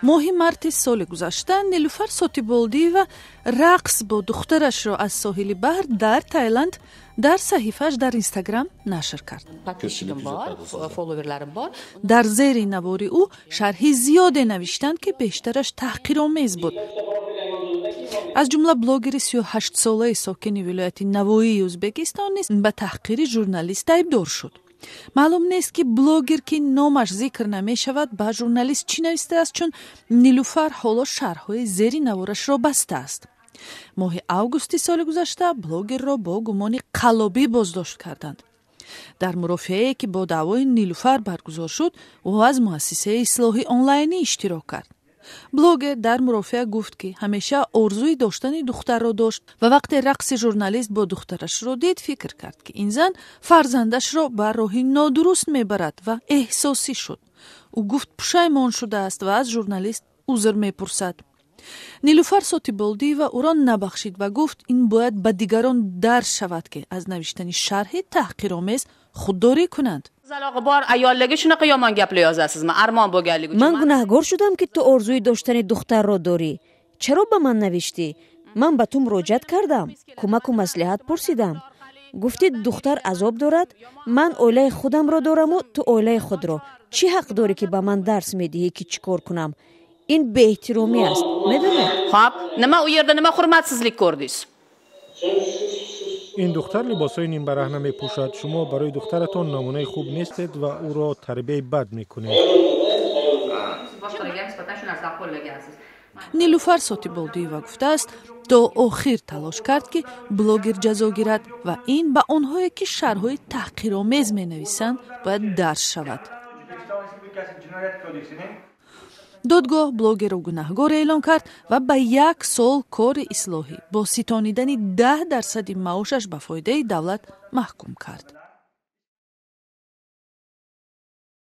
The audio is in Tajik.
Моҳи марти соли гузашта Нилуфар Сотиболдиева рақс бо духтарашро аз соҳили баҳр дар Таиланд дар саҳифааш дар Инстаграм нашр кард. Дар зери навори ӯ шарҳи зиёде навиштанд, ки бештараш таҳқиромез буд. Аз ҷумла блогери 38-солаи сокини вилояти Навоии Ӯзбекистон низ ба таҳқири журналист айбдор шуд. Маълум нест, ки блогер, ки номаш зикр намешавад, ба журналист чӣ навистааст, чун Нилуфар ҳоло шарҳҳои зери наворашро бастааст. Моҳи августи соли гузашта блогерро бо гумони қаллобӣ боздошт карданд. Дар мурофиае, ки бо даъвои Нилуфар баргузор шуд, ӯ аз муассисаи ислоҳи онлайнӣ иштирок кард. Блогер дар мурофиа гуфт, ки ҳамеша орзуи доштани духтарро дошт ва вақте рақси журналист бо духтарашро дид, фикр кард, ки ин зан фарзандашро ба роҳи нодуруст мебарад ва эҳсосӣ шуд. Ӯ гуфт, пушаймон шудааст ва аз журналист узр мепурсад. Нилуфар Сотиболдиева ӯро набахшид ва гуфт, ин бояд ба дигарон дарс шавад, ки аз навиштани шарҳи таҳқиромез худдорӣ кунанд. Qizalog'i bor ayollarga shunaqa yomon gaplar yozasizmi, armon bo'lganligi uchun? Ман гунаҳгор шудам, ки ту орзуи доштани духтарро дорӣ? Чаро ба ман навиштӣ? Ман ба ту муроҷиат кардам, кӯмаку маслиҳат пурсидам. Гуфтӣ, духтар азоб дорад. Ман оилаи худамро дораму ту оилаи худро. Чӣ ҳақ дорӣ, ки ба ман дарс медиҳӣ, ки чӣ кор кунам? Ин беэҳтиромӣ аст, медонед? Xo'p, nima, u yerda nima hurmatsizlik ko'rdingiz? Ин духтар либосҳои нимбараҳна мепӯшад. Шумо барои духтаратон намунаи хуб нестед ва ӯро тарбияи бад мекунед. Boshqalarga nisbatan shu narsani qo'llagansiz. Нилуфар Сотиболдиева гуфтааст, то охир талош кард, ки блогер ҷазо гирад ва ин ба онҳое, ки шарҳҳои таҳқиромез менависанд, бояд дарс шавад. Додгоҳ блогерро гунаҳгор эълон кард ва ба як сол кори ислоҳӣ бо ситонидани 10 дарсади маошаш ба фоидаи давлат маҳкум кард.